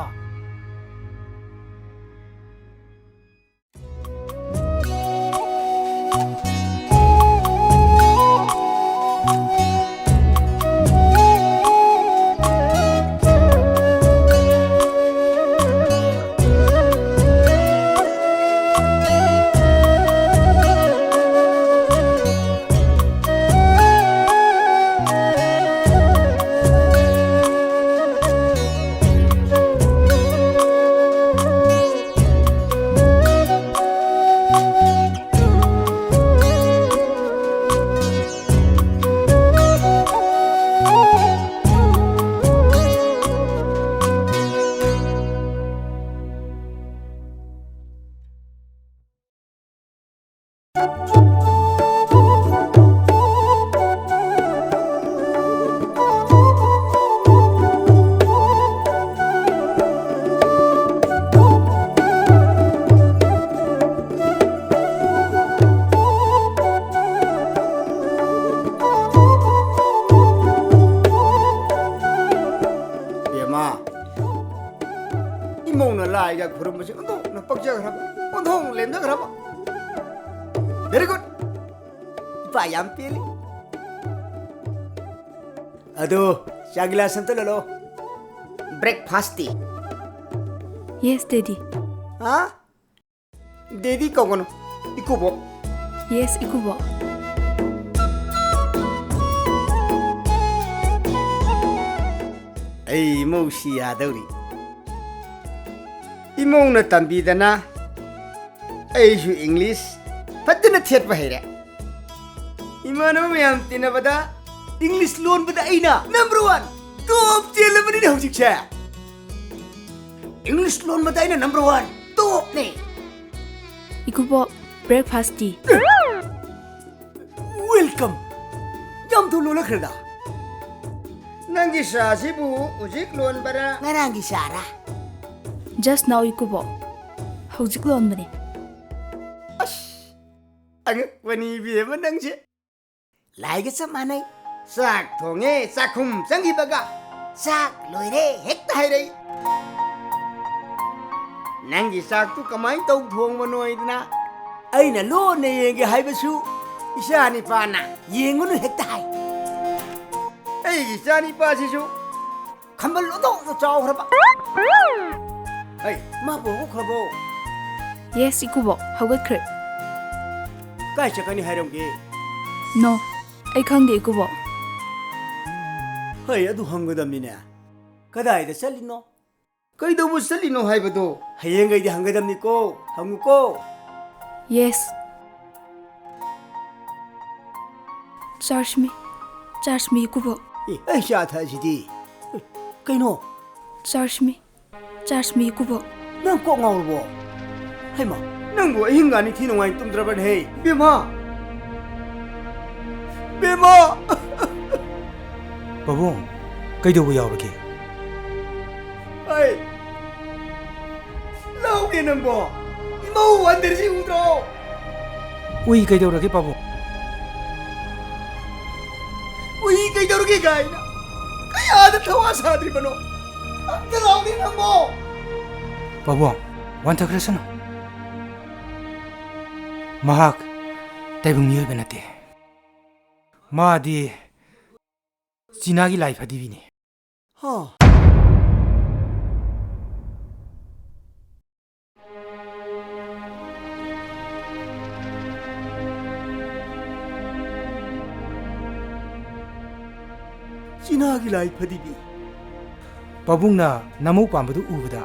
ꯕꯦꯝꯃ, ꯏꯃꯧꯅ ꯂꯥꯏꯒ ꯈꯨꯔꯨꯝꯕꯁꯤ ꯑꯣꯟꯊꯣꯛꯅ ꯄꯛꯆꯈ꯭ꯔꯕ, ꯑꯣꯟꯊꯣꯛꯅ ꯂꯦꯝꯖꯈ꯭ꯔꯕ꯫ Very good. ꯏꯄꯥ ꯌꯥꯝ ꯄꯦꯜꯂꯤ꯫ ꯑꯗꯣ, ꯆꯥ ꯒꯤꯂꯥꯁ ꯑꯝꯇ ꯂꯣꯜꯂꯣ꯫ Breakfast T? Yes, Daddy. ꯍꯥ? Daddy ꯀꯧꯒꯅꯨ, ꯏꯀꯨꯕꯣꯛ꯫ Yes, ꯏꯀꯨꯕꯣꯛ꯫ ꯑꯩ ꯏꯃꯧꯁꯤ ꯌꯥꯗꯧꯔꯤ꯫ ꯏꯃꯧꯅ ꯇꯝꯕꯤꯗꯅ ꯑꯩꯁꯨ English ꯐꯖꯅ ꯊꯦꯠꯄ ꯍꯩꯔꯦ꯫ ꯏꯃꯥꯟꯅꯕ ꯃꯌꯥꯝ ꯇꯤꯟꯅꯕꯗ English ꯂꯣꯟꯕꯗ ꯑꯩꯅ number one꯫ ꯇꯣꯞ ꯆꯦꯜꯂꯕꯅꯤꯅꯦ ꯍꯧꯖꯤꯛꯁꯦ꯫ ꯏꯪꯂꯤꯁ ꯂꯣꯟꯕꯗ ꯑꯩꯅ ꯅꯝꯕꯔ ꯋꯥꯟ, ꯇꯣꯞꯅꯦ꯫ ꯏꯀꯨꯕꯣꯛ, ꯕ꯭ꯔꯦꯛꯐꯥꯁꯇꯤ? ꯋꯦꯜꯀꯝ꯫ ꯌꯥꯝ ꯊꯨꯅ ꯂꯣꯜꯂꯛꯈ꯭ꯔꯦꯗ꯫ ꯅꯪꯒꯤ ꯆꯥꯁꯤꯕꯨ ꯍꯧꯖꯤꯛ ꯂꯣꯟꯕꯔꯥ? ꯉꯔꯥꯡꯒꯤ ꯆꯥꯔꯥ? Just now, ꯏꯀꯨꯕꯣꯛ꯫ ꯍꯧꯖꯤꯛ ꯂꯣꯟꯕꯅꯤ꯫ ꯑꯁ, ꯑꯉꯛꯄꯅꯤ ꯏꯕꯦꯝꯃ ꯅꯪꯁꯦ꯫ ꯂꯥꯏꯒ ꯆꯞ ꯃꯥꯟꯅꯩ꯫ ꯆꯥꯛ ꯊꯣꯡꯉꯦ, ꯆꯥꯛꯈꯨꯝ ꯆꯪꯈꯤꯕꯒ, "ꯆꯥꯛ ꯂꯣꯏꯔꯦ" ꯍꯦꯛꯇ ꯍꯥꯏꯔꯛꯏ꯫ ꯅꯪꯒꯤ ꯆꯥꯛꯇꯨ ꯀꯃꯥꯏꯅ ꯇꯧ ꯊꯣꯡꯕꯅꯣ ꯍꯥꯏꯗꯅ ꯑꯩꯅ ꯂꯣꯟꯅ ꯌꯦꯡꯒꯦ ꯍꯥꯏꯕꯁꯨ ꯏꯆꯥ ꯅꯤꯄꯥꯅ "ꯌꯦꯡꯉꯨꯅꯨ" ꯍꯦꯛꯇ ꯍꯥꯏ꯫ ꯑꯩꯒꯤ ꯏꯆꯥ ꯅꯤꯄꯥꯁꯤꯁꯨ ꯈꯝꯕꯜ ꯑꯣꯟꯊꯣꯛꯅ ꯆꯥꯎꯈ꯭ꯔꯕ꯫ ꯑꯩ, ꯃꯥꯕꯨ ꯍꯧꯒꯠꯈ꯭ꯔꯕꯣ? Yes, ꯏꯀꯨꯕꯣꯛ, ꯍꯧꯒꯠꯈ꯭ꯔꯦ꯫ ꯀꯥꯏ ꯆꯠꯀꯅꯤ ꯍꯥꯏꯔꯝꯒꯦ? No, ꯑꯩ ꯈꯪꯗꯦ, ꯏꯀꯨꯕꯣꯛ꯫ ꯍꯩ, ꯑꯗꯨ ꯍꯪꯒꯗꯕꯅꯤꯅꯦ꯫ ꯀꯗꯥꯏꯗ ꯆꯠꯂꯤꯅꯣ? ꯀꯩꯗꯧꯕ ꯆꯠꯂꯤꯅꯣ ꯍꯥꯏꯕꯗꯣ ꯍꯌꯦꯡꯈꯩꯗꯤ ꯍꯪꯒꯗꯕꯅꯤꯀꯣ, ꯍꯪꯉꯨꯀꯣ꯫ Yes꯫ Charge me, charge me, ꯏꯀꯨꯕꯣꯛ꯫ ꯑꯦ, ꯑꯩ ꯆꯥ ꯊꯛꯑꯁꯤꯗꯤ꯫ ꯀꯩꯅꯣ? Charge me, charge me, ꯏꯀꯨꯕꯣꯛ꯫ ꯅꯪ ꯀꯣꯛ ꯉꯥꯎꯔꯕꯣ? ꯍꯩꯃꯥ, ꯅꯪꯕꯨ ꯑꯍꯤꯡꯒ ꯅꯤꯡꯊꯤ ꯅꯨꯡꯉꯥꯏꯅ ꯇꯨꯝꯗ꯭ꯔꯕꯅꯦ ꯍꯦ? ꯕꯦꯝꯃ! ꯕꯦꯝꯃ! ꯄꯥꯕꯨꯡ, ꯀꯩꯗꯧꯕ ꯌꯥꯎꯔꯒꯦ? ꯑꯩ ꯂꯧꯒꯦ ꯅꯪꯕꯣ? ꯏꯃꯧ ꯋꯥꯟꯗꯔꯁꯤ ꯎꯗ꯭ꯔꯣ? ꯎꯏ, ꯀꯩꯗꯧꯔꯒꯦ ꯄꯥꯕꯨꯡ? ꯎꯏ, ꯀꯩꯗꯧꯔꯒꯦ ꯀꯥꯏꯅ ꯀꯌꯥꯗ ꯊꯋꯥ ꯁꯥꯗ꯭ꯔꯤꯕꯅꯣ? ꯑꯝꯇ ꯂꯥꯎꯅꯦ ꯅꯪꯕꯣ? ꯄꯥꯕꯨꯡ, ꯋꯥꯟꯊꯈ꯭ꯔꯁꯅꯨ꯫ ꯃꯍꯥꯛ ꯇꯥꯏꯕꯪ ꯃꯤꯑꯣꯏꯕ ꯅꯠꯇꯦ꯫ ꯃꯥꯗꯤ ꯆꯤꯅꯥꯒꯤ ꯂꯥꯏ ꯐꯗꯤꯕꯤꯅꯤ꯫ ꯍꯥ? ꯆꯤꯅꯥꯒꯤ ꯂꯥꯏ ꯐꯗꯤꯕꯤ꯫ ꯄꯥꯕꯨꯡꯅ ꯅꯃꯧ ꯄꯥꯝꯕꯗꯨ ꯎꯕꯗ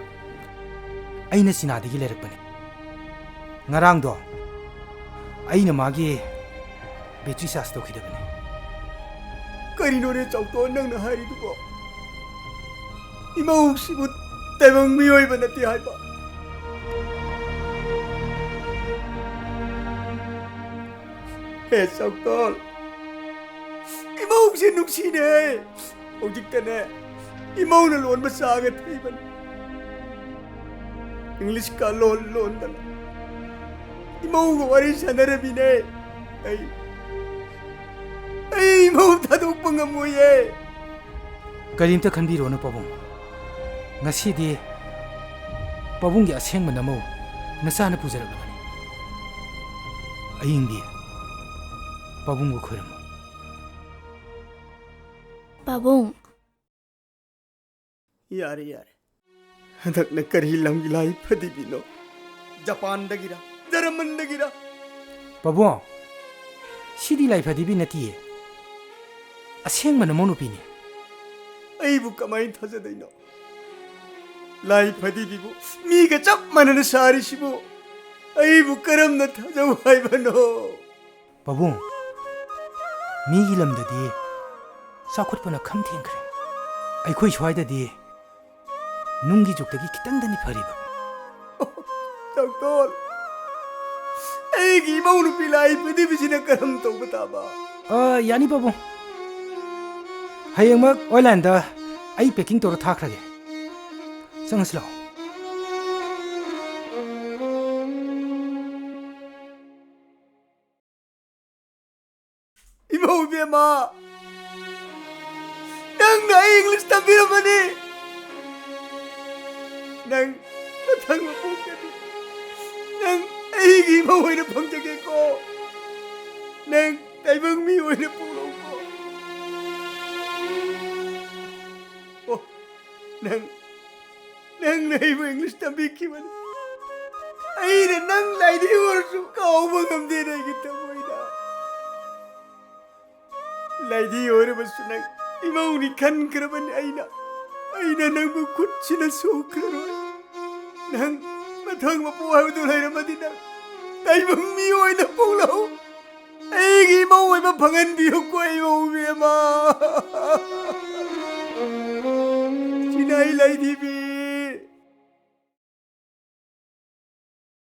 ꯑꯩꯅ ꯆꯤꯅꯥꯗꯒꯤ ꯂꯩꯔꯛꯄꯅꯤ꯫ ꯉꯔꯥꯡꯗꯣ ꯑꯩꯅ ꯃꯥꯒꯤ ꯕꯦꯇ꯭ꯔꯤ ꯆꯥꯔꯖ ꯇꯧꯈꯤꯗꯕꯅꯤ꯫ ꯀꯔꯤꯅꯣꯅꯦ ꯆꯥꯎꯇꯣꯟ ꯅꯪꯅ ꯍꯥꯏꯔꯤꯗꯨꯕꯣ? ꯏꯃꯧꯁꯤꯕꯨ ꯇꯥꯏꯕꯪ ꯃꯤꯑꯣꯏꯕ ꯅꯠꯇꯦ ꯍꯥꯏꯕ꯫ ꯍꯦ ꯆꯥꯎꯇꯣꯜ, ꯏꯃꯧꯁꯦ ꯅꯨꯡꯁꯤꯅꯦ꯫ ꯍꯧꯖꯤꯛꯇꯅꯦ ꯏꯃꯧꯅ ꯂꯣꯟꯕ ꯆꯥꯒ ꯊꯛꯏꯕꯅꯤ꯫ ꯏꯪꯂꯤꯁꯀ ꯂꯣꯟ ꯂꯣꯟꯗꯅ ꯏꯃꯧꯒ ꯋꯥꯔꯤ ꯁꯥꯟꯅꯔꯝꯃꯤꯅꯦ꯫ ꯑꯩ, ꯑꯩ ꯏꯃꯧ ꯊꯥꯗꯣꯛꯄ ꯉꯝꯃꯣꯏꯌꯦ꯫ ꯀꯔꯤꯝꯇ ꯈꯟꯕꯤꯔꯨꯔꯅꯨ ꯄꯥꯕꯨꯡ꯫ ꯉꯁꯤꯗꯤ ꯄꯥꯕꯨꯡꯒꯤ ꯑꯁꯦꯡꯕ ꯅꯃꯧ ꯅꯆꯥꯅ ꯄꯨꯖꯔꯛꯂꯕꯅꯤ꯫ ꯑꯌꯤꯡꯕꯤ, ꯄꯥꯕꯨꯡꯕꯨ ꯈꯣꯏꯔꯝꯃꯨ꯫ ꯄꯥꯕꯨꯡ꯫ ꯌꯥꯔꯦ, ꯌꯥꯔꯦ꯫ ꯍꯟꯗꯛꯅ ꯀꯔꯤ ꯂꯝꯒꯤ ꯂꯥꯏ ꯐꯗꯤꯕꯤꯅꯣ? ꯖꯄꯥꯟꯗꯒꯤꯔ? ꯖꯔꯃꯟꯗꯒꯤꯔ? ꯄꯥꯕꯨꯡ, ꯁꯤꯗꯤ ꯂꯥꯏ ꯐꯗꯤꯕꯤ ꯅꯠꯇꯤꯌꯦ꯫ ꯑꯁꯦꯡꯕ ꯅꯃꯧ ꯅꯨꯄꯤꯅꯤ꯫ ꯑꯩꯕꯨ ꯀꯃꯥꯏꯅ ꯊꯥꯖꯗꯣꯏꯅꯣ? ꯂꯥꯏ ꯐꯗꯤꯕꯤꯕꯨ ꯃꯤꯒ ꯆꯞ ꯃꯥꯟꯅꯅ ꯁꯥꯔꯤꯁꯤꯕꯨ ꯑꯩꯕꯨ ꯀꯔꯝꯅ ꯊꯥꯖꯧ ꯍꯥꯏꯕꯅꯣ? ꯄꯥꯕꯨꯡ, ꯃꯤꯒꯤ ꯂꯝꯗꯗꯤ ꯆꯥꯎꯈꯠꯄꯅ ꯈꯝ ꯊꯦꯡꯈ꯭ꯔꯦ꯫ ꯑꯩꯈꯣꯏ ꯁ꯭ꯋꯥꯏꯗꯗꯤ ꯅꯨꯡꯒꯤ ꯖꯨꯛꯇꯒꯤ ꯈꯤꯇꯪꯗꯅꯤ ꯐꯔꯤꯕ꯫ ꯗꯣꯛꯇꯔ, ꯑꯩꯒꯤ ꯏꯃꯧ ꯅꯨꯄꯤ ꯂꯥꯏ ꯐꯗꯤꯕꯤꯁꯤꯅ ꯀꯔꯝ ꯇꯧꯕ ꯇꯥꯕ? ꯑ, ꯌꯥꯅꯤ ꯄꯥꯕꯨꯡ꯫ ꯍꯌꯦꯡꯃꯛ ꯑꯣꯟꯂꯥꯏꯟꯗ ꯑꯩ ꯄꯦꯀꯤꯡ ꯇꯧꯔ ꯊꯥꯈ꯭ꯔꯒꯦ꯫ ꯆꯪꯉꯁꯤ ꯂꯥꯛꯑꯣ꯫ ꯏꯃꯧ ꯏꯕꯦꯝꯃ, ꯅꯪꯅ ꯑꯩ ꯏꯪꯂꯤꯁ ꯇꯝꯕꯤꯔꯝꯃꯅꯤ꯫ ꯅꯪ ꯃꯊꯪ ꯃꯄꯣꯛꯇꯗꯤ ꯅꯪ ꯑꯩꯒꯤ ꯏꯃꯧ ꯑꯣꯏꯅ ꯐꯪꯖꯒꯦꯀꯣ꯫ ꯅꯪ ꯇꯥꯏꯕꯪ ꯃꯤ ꯑꯣꯏꯅ ꯄꯣꯛꯂꯛꯎꯀꯣ꯫ ꯑꯣ, ꯅꯪ, ꯅꯪꯅ ꯑꯩꯕꯨ ꯏꯪꯂꯤꯁ ꯇꯝꯕꯤꯈꯤꯕꯅꯤ꯫ ꯑꯩꯅ ꯅꯪ ꯂꯥꯏꯗꯤ ꯑꯣꯏꯔꯁꯨ ꯀꯥꯎꯕ ꯉꯝꯗꯦ ꯑꯩꯒꯤ ꯊꯃꯣꯏꯗ꯫ ꯂꯥꯏꯗꯤ ꯑꯣꯏꯔꯕꯁꯨ ꯅꯪ ꯏꯃꯧꯅꯤ ꯈꯟꯈ꯭ꯔꯕꯅꯤ ꯑꯩꯅ꯫ ꯑꯩꯅ ꯅꯪꯕꯨ ꯈꯨꯠꯁꯤꯅ ꯁꯣꯛꯈ꯭ꯔꯔꯣꯏ꯫ ꯅꯪ ꯃꯊꯪ ꯃꯄꯣꯛ ꯍꯥꯏꯕꯗꯨ ꯂꯩꯔꯝꯃꯗꯤ ꯅꯪ ꯇꯥꯏꯕꯪ ꯃꯤ ꯑꯣꯏꯅ ꯄꯣꯛꯂꯛꯎ꯫ ꯑꯩꯒꯤ ꯏꯃꯧ ꯑꯣꯏꯕ ꯐꯪꯍꯟꯕꯤꯌꯨꯀꯣ, ꯏꯃꯧ ꯏꯕꯦꯝꯃ꯫ ꯑꯩ ꯂꯩꯔꯤꯕꯤ꯫